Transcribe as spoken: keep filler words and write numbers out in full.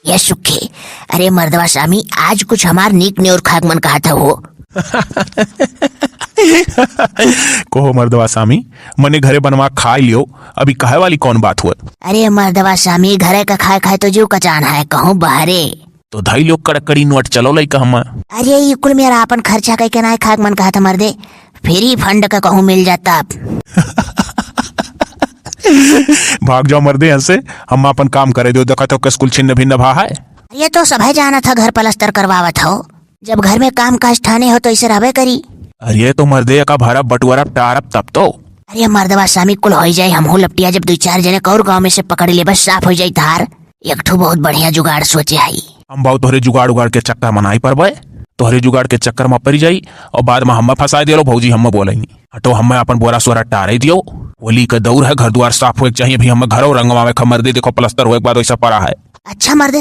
ये सुखे, अरे मर्दवा सामी, आज कुछ हमार नीक नेउर खाक मन कहत हो। कहो मर्दवा सामी, मने घरे बनवा खाइ लियो, अभी कहे वाली कौन बात हुआ? अरे मर्दवा सामी, घरे का खाए खाए तो जीव कचान है, कहूँ बहरे। तो धई लियो कड़कड़ी नोट, चलो लइका हम। अरे ई कुल मेरा आपन खर्चा कइके नाहीं खाक मन कहत मर्दे, फ्री फंड का कहूँ मिल जाता। भाग जाओ मर्दे यहाँ से, हम आपन काम करे दो, देखत हो कि स्कूल छिन्न भिन्न भा है। अरे तो सभे जानत ह घर पलस्तर करवावत हो, जब घर में काम काज ठाने हो तो ऐसे रहबे करी। अरे तो मर्दे का भरब बटुअरब टारब तब तो। अरे मर्दवा सामी कुल होइ जाई, हमहू लपटिया जब दुइ चार जने कौर गाँव में से पकड़ लेबे साफ होइ जाई धार। एक ठो बहुत बढ़िया जुगाड़ सोचे हई। हम बाऊ तोहरे जुगाड़ उगाड़ के चक्कर में नाहीं परबे, तोहरे जुगाड़ के चक्कर में परि जाई और बाद में हमें फंसाए दियो भौजी, हमें बोलेंगी। हटो, हमें आपन बोरा सोरा टारे दियो। होली का दौर है, घर दुआर साफ होए के चाहिए। अभी हमें घरों रंगवावे ख मर्दे, देखो पलस्तर होए के बाद वैसा पड़ा है। अच्छा मर्दे,